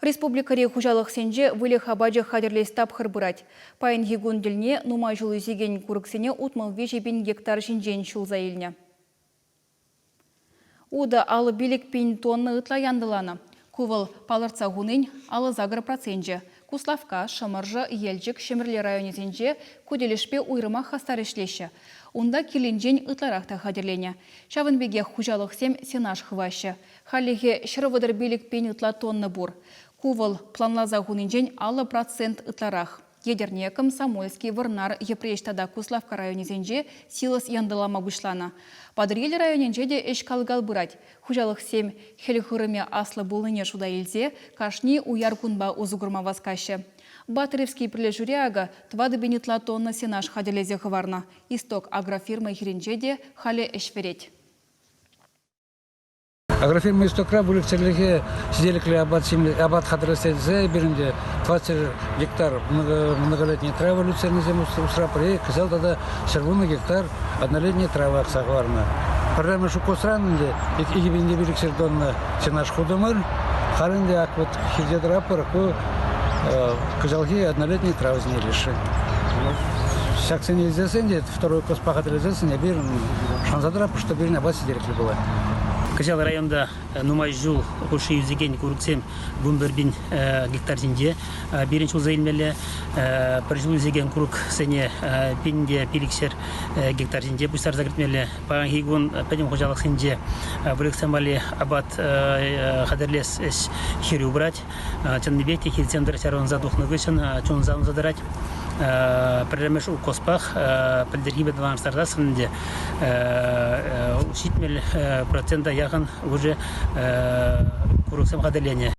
Республикӑри хуҫалӑхсенче выльӑх апачӗ хатӗрлес тапхӑр пырать. Паянхи кун тӗлне нумай ҫул ӳсекен курӑксене 63 пин гектар ҫинчен ҫулса илнӗ. Утӑ 55 пин тонна ытла янтӑланӑ. Ку вӑл палӑртса хунин 58 проценчӗ. Куславкка, Шӑмӑршӑ, Елчӗк, Ҫӗмӗрле районӗсенче ку тӗлӗшпе уйрӑмах хастар ӗҫлеҫҫӗ. Унта килӗнчен ытларах та хатӗрленӗ. Ҫавӑн пекех хуҫалӑхсем сенаж хываҫҫӗ. Хальлӗхе 135 пин ытла тонна пур. Ку вӑл планласа хунинчен 50% ытларах. Етӗрне, Комсомольски, Вӑрнар, Йӗпреҫ тата Куславкка районӗсенче силос янтӑлама пуҫланӑ. Патӑрьел районӗнче те ӗҫ кал-кал пырать. Хуҫалӑхсем хӗл хырӑмӗ аслӑ пулнине шута илсе кашни уяр кунпа усӑ курма васкаҫҫӗ. Батыревский пӗрлешӳре акӑ 4 пин ытла тонна сенаж хатӗрлесе хӑварнӑ. Исток агрофирма хирӗнче те халӗ ӗҫ вӗрет. Агрофирма Истокра выльӑх-чӗрлӗхе ҫителӗклӗ апат, апат хатӗрлес тесе эпир ӗнтӗ 400 гектар многолетний трава люцернисем усрапӑр. Кӑҫал тата 110 гектар однолетний трава акса хӑварнӑ. Пӗрремӗш укосран ӗнтӗ 2500 тонна сенаж хутӑмӑр. Халь ӗнтӗ ак вот хирте тӑратпӑр, ку кӑҫалхи однолетний травасене илесшӗн. Ҫаксене илсессӗн те второй коспа хатӗрлесессӗн эпир шанса тӑратпӑр, что пирӗн апат ҫителӗклӗ пулать. Кӑҫал районта нумай ҫул хушши ӳсекен курӑксем 11 пин гектар ҫинче пирӗн ҫулса илмелле. Пӗр ҫул ӳсекен курӑксене пин те пилӗкҫӗр гектар ҫинче пуҫтарса кӗртмелле. Паянхи кун пӗтӗм хуҫалӑхсенче выльӑхсем валли апат хатӗрлес ӗҫ хӗрӳ пырать. Чӑннипе те хирсем чарӑнса тухнӑ хыҫҫӑн чун савӑнса тӑрать. Пӗрремӗш укоспах пӗлтӗрхипе танлаштарсассӑн ӗнтӗ 70 процента яхӑн уже курӑксем хатӗрленӗ.